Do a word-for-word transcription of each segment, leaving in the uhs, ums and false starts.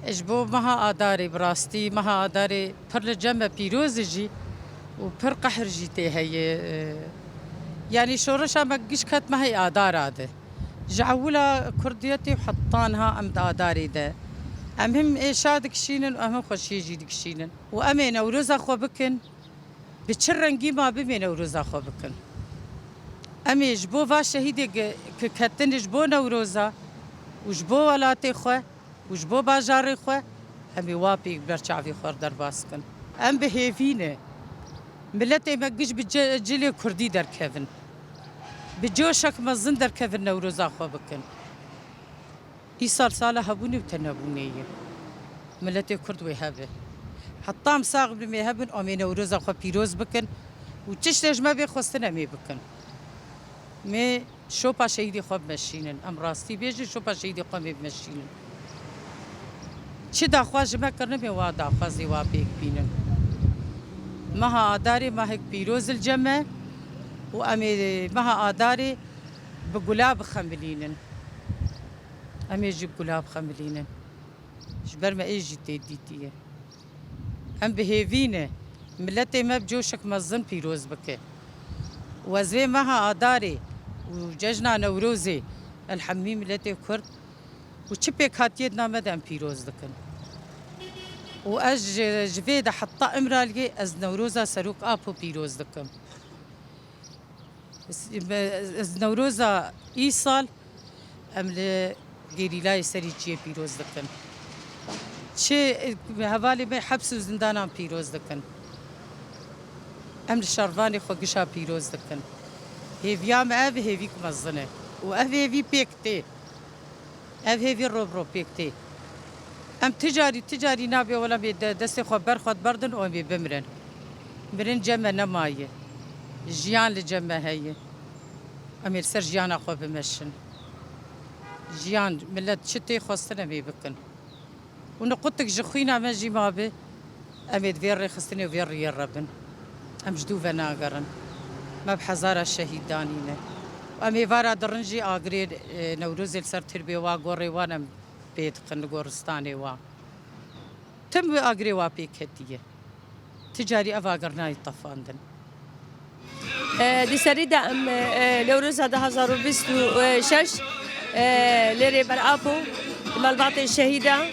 Ji bo meha Adarê, bi rastî meha Adarê pir li cem me pîroz e jî û pir qehr jî tê heye. Yanî şoreşa me giş ket mehê Adara de. Ji ewila kurdiyetê û heta niha em di Adarê de. Em him ê şa dikişînin û em him xweşiyê jî dikişînin. Û em ê Newroza xwe bikin, bi çi rengî ma bimê Newroza xwe bikin. Em ê ji bo va şehîdê ge-, ke ketin ji bo Newroza û ji bo welatê xwe û ji bo bajarê xwe, em ê wa pêk ber çavê xwe derbas kin. Em bi hêvî ne. Miletê me giş bi ce-, cilê kurdî derkevin. Bi coşek mezin derkevin Newroza xwe bikin. Îsal sala hebûnê û tenebûnê ye. Miletê Kurd wê hebe. Heta em sax bin, em ê hebin, em ê Newroza xwe pîroz bikin û çi şte ji me bê xwestin em ê bikin. Mê şopa şehîdê xwe bimeşînin. Em rastî bêjin, şopa şehîdê xwe mê bimeşînin. Çi daxwaz ji me kirine, mê wa daxwazê wa pêk bînin. Meha Adarê mehek pîroz li cem me û em ê meha Adarê bi gula bixemilînin. Em ê jî bi gula bixemilînin. Ji ber me ê jî tê dîtî ye. Em bi hêvî ne. Miletê me bi coşek mezin pîroz bike. Û ez vê meha Adarê û cejna Newrozê el hemî miletê Kurd û çi pêkhatiyê di nav me de em pîroz dikin. Û ez ji, ji vê de heta Îmraliyê ez Newroza Serok Apo pîroz dikim. Ez, ez Newroza îsal em li gerîlayê serî çiyê pîroz dikin. Çi hevalê me heps û zindanan pîroz dikin. Em li şervanê xwe gişa pîroz dikin. Hêviya me ev hêvîk mezin e. Û ev hêvî pêk tê. Ev hêvî ro bi ro pêk tê. Em ti carî, ti carî nabe wela bê de-, destê xwe ber xwe berdin û em ê bimirin. Mirin cem me nemaye. Jiyan li cem me heye. Em ê li ser jiyana xwe bimeşin. Jiyan, milet çi tê xwestin em ê bikin. Û niqutik ji xwîna me jî mabe, em ê di vê rêxistinê û vê riyê re bin. Em ji dû venagerin. Me bi hezara şehîd danîne. Û em ê vara dirin jî agirê, e, Newrozê li ser tirbê wa, gorê wan em pê dikin li goristanê wa. Tim wê agirê wa pê ketiye. Ti carî ev agir nayê tefandin. E, di serî de em, e, Newroza du hazar û bîst û şeş, e, lêrê ber Apo, malbatê şehîda,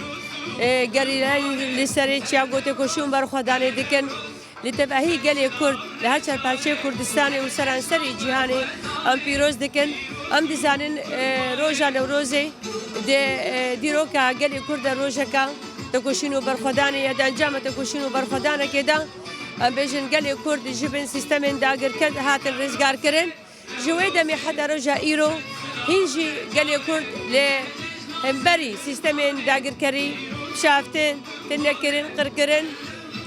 e, gerîlayên li serê çiya gotê koşî û berxwedanê dikin. Li tevahî gelê Kurd, li her çar parçeyê Kurdistanê û seranserê cîhanê em pîroz dikin. Em dizanin, e, roja Newrozê di, e, dîroka gelê Kurd de rojeka tekoşîn û berxwedanê ye, di encama tekoşîn û berxwedanekê de, em bêjin, gelê Kurd ji bin sîstemên dagirker hatin rizgarkirin. Ji wê demê heta roja îro hîn jî gelê Kurd li hemberî sîstemên dagirkerî şaftin, tune kirin, qirkirin,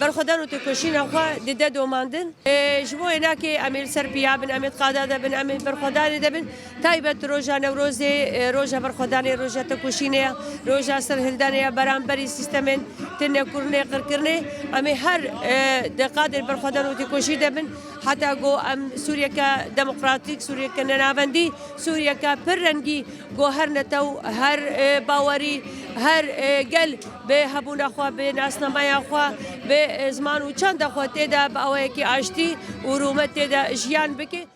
berxwedan û tekoşîna xwe dide domandin. Ê, ji bo wê nakê em ê li ser piya bin, em ê di qada de bin, em ê berxwedanê de bin. Taybet roja Newrozê, e, roja berxwedanê, roja tekoşînê ye, roja serhildanê ye, beramberî sîstemên tune kirinê, qirkirinê. Em ê her, e, di qadê berxwedan û tekoşî de bin, heta ku em Sûriyeke demokratîk, Sûriyeke nenavendî, Sûriyeke pir rengî, ku her netew, her, e, bawerî, her, e, gel bi hebûna xwe, bi nasnameya xwe, bi, e, ziman û çanda xwe tê de bi awayekî aştî û rûmet tê de jiyan bike.